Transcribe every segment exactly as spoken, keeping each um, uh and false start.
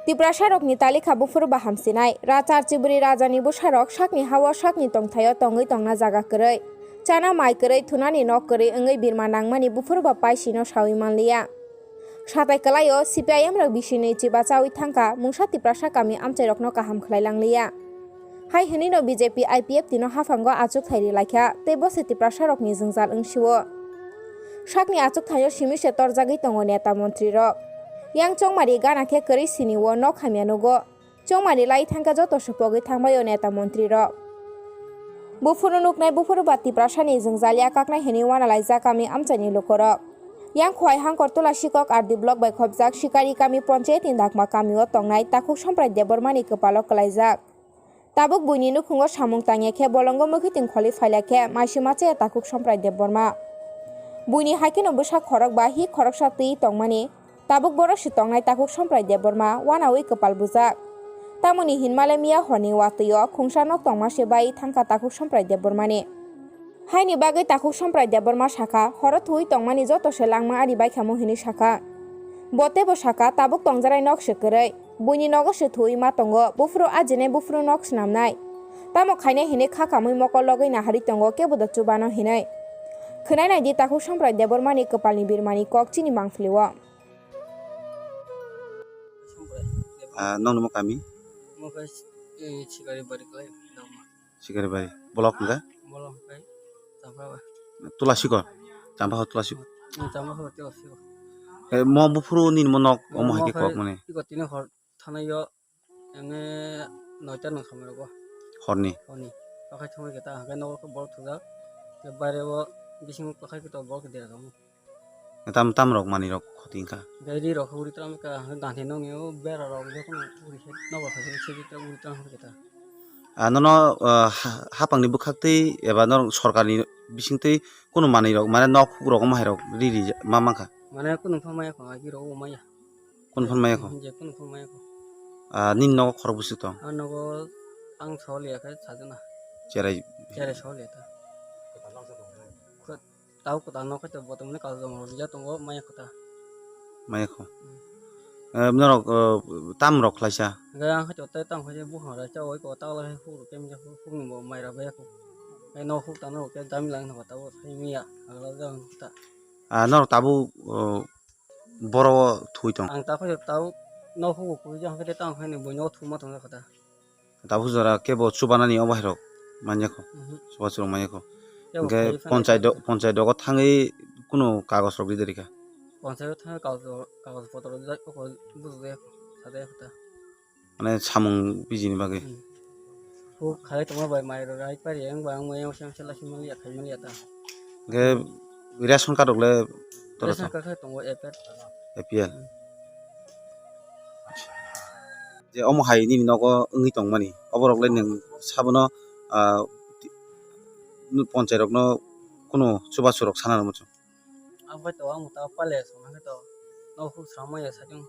Tiprasarokni talikha buphuru bahamsinai. Rachar chiburi rajani bwsarok sakni hao sakni tongthaio tongwi tongna jaga kwrwi, chana mai kwrwi, thunani nok kwrwi wngwi birma nangmani buphuru ba paisino sawi manliya. Satai kwlaio C P I M rok bisinwi chiba chawi thangkha, mungsa Tiprasa kami amchairokno kaham khlai langliya. Hai hwnwino B J P I P F T no haphango achukthai ri laikha tei bo se Tiprasarokni jwngjal wngsio. Sakni achukthaio simi se torjagwi tongo neta montrirok. Yang chongmari gana khe kwrwi sinio nok hamya nugo. Chongmari lai thangkhe joto se pogwi thangbaio neta montrirok. Buphuru nuknai buphuru ba Tiprasani jwngjal ya kaknai hwnwi wanalaijak kami amchaini lukurok. Yang Khowai Hangkortola Sikok R D block bai khopjak Sikari kami ponchayatni Dakma kamio tongnai Takhuk Samprai Debbarmani kwpalo kwlaijak. Tabuk buini nukhungo samung tangya khe bolongo mwkhwtwng kholi phailya khe maisima chaya Takhuk Samprai Debbarma. Buini haikheno bwsa khorok ba hi khoroksa twi tongmani. Tabuk borok se tongnai Takhuk Samprai Debbarma wanawi kwpal bujak. Tamoni hinmale miya horni watwi o khungsa nok tongma se bai thangkha Takhuk Samprai Debbarmani. Haini bagwi Takhuk Samprai Debbarma sakha, horo thuwi tongmani joto se langma ari baikhamu hinwi sakha. Bo teibo sakha, tabuk tongjarai nok se kwrwi. Buini nogo se thuwi ma tongo, buphuru ajinai buphuru nok snamnai. Tamo khainai hinwi kha kamwi mokol logwi naharwi tongo, kebo da chubano hinwi. Khwnai naidi Takhuk Samprai Debbarmani kwpalni birmani kok chini mangphlio. Ah, nokni mo kami? Mo khe, eh, Sikari bari khlai, nokma. Sikari bari. Bolok hwnkhe? Bolok hwnkhe Champha ba. Tula Sikor? Champha ho Tula Sikor? Hmm, Champha ho Tula Sikor. Eh, mo buphuru nini mo nok, omo hai khe kok mani? Iko tini hor thanai yo, ene noita nung samai rogo. Horni? Horni. Pakhai thamai khe ta, hwnkhe nogo khe bolok thujak. Khe baire o bising pakhai khe to bolok khe dera rogo. Tam, tam rok manwi rok khoti wngkha. Gari rok uri tram ka, ganthe nongni o bera rok jokhon uri khe nogo khe se uri tram uri tram khe ta. Ah, nono, ah, ha-, hapangni bwkhaktwi eba norok sorkarni bisingtwi kunu manwi rok, mane nok hukrok omo hai rok ri ri ma mankha. Mane kunu pha maya kho, agi rok o maya. Kunu pha maya kho? Je kunu pha maya kho. Ah, nini nogo khorok bwswk tong? Ah, nogo ang soli ya khe sajana. Cherai. Cherai soli ya ta. Tau kwtal no khaito bo tongmani kal jongol rok ya tongo maya kho ta. Maya kho. Hmm. Eh, norok, eh, tam rok khlaisa? Hwnkhe ang khaito tei tam khaisa buphang rok cha oi ko ta lai huk rok khe misa huk ni bo mai rok ya kho. Hwnkhe no huk ta no khe dami lang no ta bo sai miya agla jang ta. Ah, norok tabuk, oh, boro o thwi tong? Ang ta khaito tau no huk huk khe jang khe tei tam khai ni bo no thuma tong kho ta. Tabuk jora kebo chubanani obo hai rok manya kho. Mhm. Chubachu rok manya kho. Kebo hwnkhe khai phano ponchai ta do-, kha. Ponchai dogo thangwi kunu kagoj rok ride rikha. Ponchai o thangwi kagoj, kagoj potro rok jai kho, bujo jai kho, sajai kho ta. Mane samung bijini bagwi. Hmm. Huk khai tongma bai mai rok rai pari yang bang mai yang sem sela simang ya khai mali ya ta. Hwnkhe ration card rok le tora ration card khai tongo A P L. A P L. Hmm. Je omo hai nini nogo wngwi tongmani, oborok le nwng sabono, ah, ti-, ponchai rokno kunu chubachu rok sana rwma chwng? Ang bai to, ang ta pale song hwnkhe to, no huk sramma ya sajwng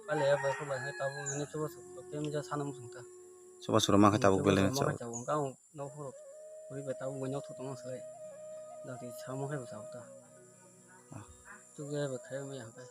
pale ya bai kho bai hwnkhe tabuk hwnkhe chubachu rok khe misa sana muchung ta. Chubachu rok ma khe tabuk belai chubachu rok ma khe tabuk wngkha ang no huk rok puri bai tabuk bai no thuk tongma swlai. Dati sramma khe bo tabuk ta. Ah. Chukya bai khai maya hwnkhe.